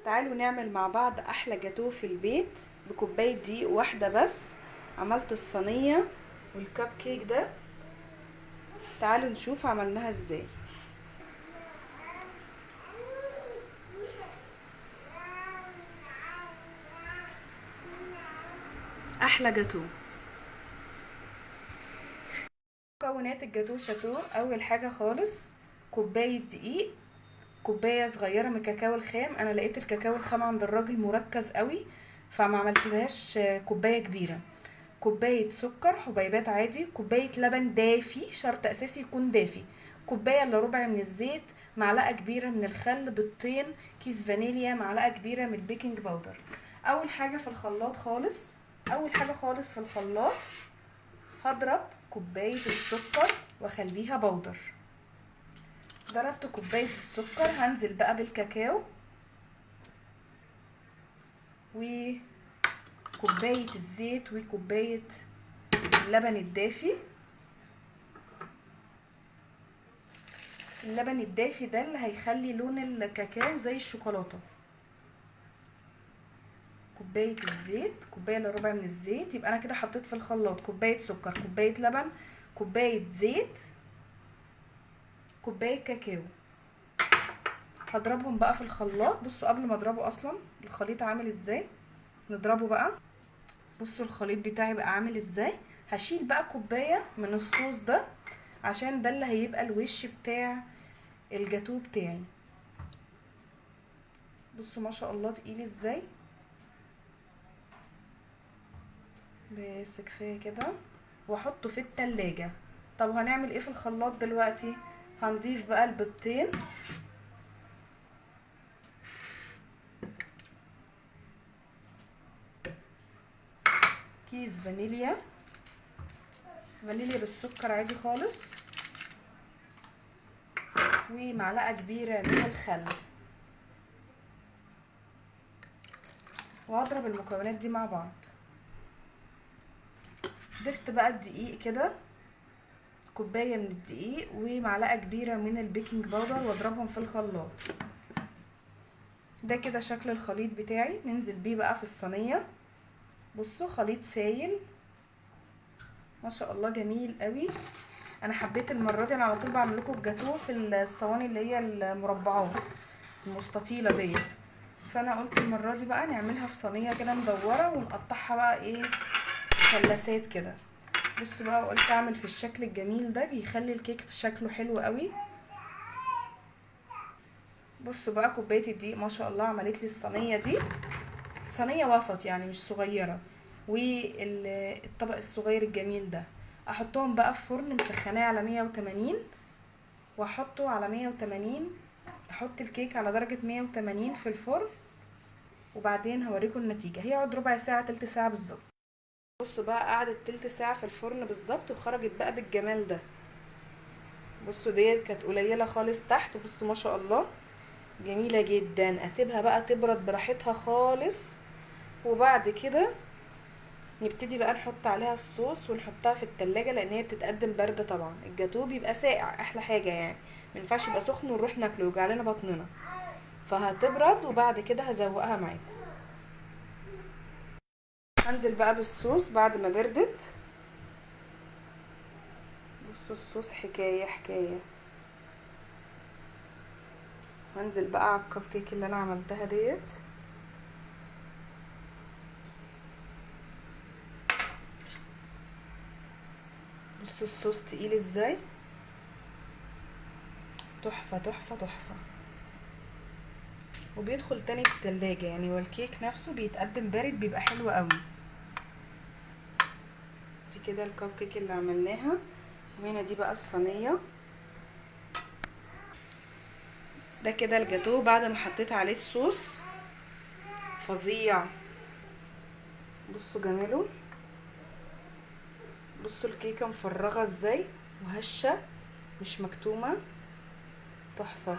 تعالوا نعمل مع بعض احلى جاتوه في البيت بكوبايه دقيق واحدة بس. عملت الصينية والكب كيك ده، تعالوا نشوف عملناها ازاي. احلى جاتوه. مكونات الجاتوه شاتوه: اول حاجة خالص كوباية دقيق، كوباية صغيرة من الكاكاو الخام. انا لقيت الكاكاو الخام عند الراجل مركز قوي فما عملتلهاش كوباية كبيرة. كوباية سكر حبيبات عادي، كوباية لبن دافي، شرط اساسي يكون دافي، كوباية الا ربع من الزيت، معلقه كبيرة من الخل، بيضتين، كيس فانيليا، معلقه كبيرة من ال baking powder. اول حاجة في الخلاط خالص، اول حاجة خالص في الخلاط هضرب كوباية السكر واخليها powder. ضربت كوباية السكر، هنزل بقى بالكاكاو وكوبايه الزيت وكوبايه اللبن الدافي. اللبن الدافي ده اللي هيخلي لون الكاكاو زي الشوكولاتة. كوباية الزيت، كوباية الا ربع من الزيت. يبقى انا كده حطيت في الخلاط كوباية سكر، كوباية لبن، كوباية زيت، كوباية كاكاو. هضربهم بقى في الخلاط. بصوا قبل ما اضربه اصلا الخليط عامل ازاي، نضربه بقى. بصوا الخليط بتاعي بقى عامل ازاي. هشيل بقى كوباية من الصوص ده عشان ده اللي هيبقى الوش بتاع الجاتوه بتاعي. بصوا ما شاء الله تقيل ازاي. بس كفاية كده، واحطه في التلاجة. طب هنعمل ايه في الخلاط دلوقتي؟ هنضيف بقى البيضتين، كيس فانيليا، فانيليا بالسكر عادي خالص، ومعلقة كبيرة من الخل، وهضرب المكونات دي مع بعض. ضفت بقى الدقيق كده، كوباية من الدقيق ومعلقة كبيرة من ال baking powder، واضربهم في الخلاط. ده كده شكل الخليط بتاعي. ننزل بيه بقى في الصينية. بصوا خليط سايل ما شاء الله، جميل قوي. انا حبيت المرة دي، انا على طول بعمل لكم الجاتوه في الصواني اللي هي المربعات المستطيله ديت، فانا قلت المرة دي بقى نعملها في صينية كده مدورة ونقطعها بقى ايه مثلثات كده. بصوا بقى، قلت اعمل في الشكل الجميل ده، بيخلي الكيك شكله حلو قوي. بصوا بقى كوباية الدقيق ما شاء الله عملت لي الصينية دي، صينية وسط يعني مش صغيرة، والطبق الصغير الجميل ده. احطهم بقى في فرن مسخناه على 180، واحطه على 180، احط الكيك على درجه 180 في الفرن، وبعدين هوريكم النتيجة. هيقعد ربع ساعة تلت ساعة بالظبط. بصوا بقى قعدت تلت ساعة في الفرن بالظبط، وخرجت بقى بالجمال ده. بصوا ديت كانت قليله خالص تحت، بصوا ما شاء الله جميلة جدا. اسيبها بقى تبرد براحتها خالص، وبعد كده نبتدي بقى نحط عليها الصوص ونحطها في التلاجة، لان هي بتتقدم باردة طبعا. الجاتوه بيبقى ساقع احلى حاجة يعني، ما ينفعش يبقى سخن ونروح ناكله يوجع لنا بطننا، فهتبرد وبعد كده هزوقها معاكم. هنزل بقى بالصوص بعد ما بردت. بصوا الصوص حكاية حكاية. هنزل بقى على الكب كيك اللي انا عملتها ديت. بصوا الصوص تقيل ازاي، تحفة تحفة تحفة. وبيدخل تاني في التلاجة يعني، والكيك نفسه بيتقدم بارد بيبقى حلو قوي. دي كده الكب كيك اللي عملناها، وهنا دي بقى الصينية. ده كده الجاتوه بعد ما حطيت عليه الصوص، فظيع. بصوا جماله، بصوا الكيكه مفرغة ازاي وهشه مش مكتومة، تحفة.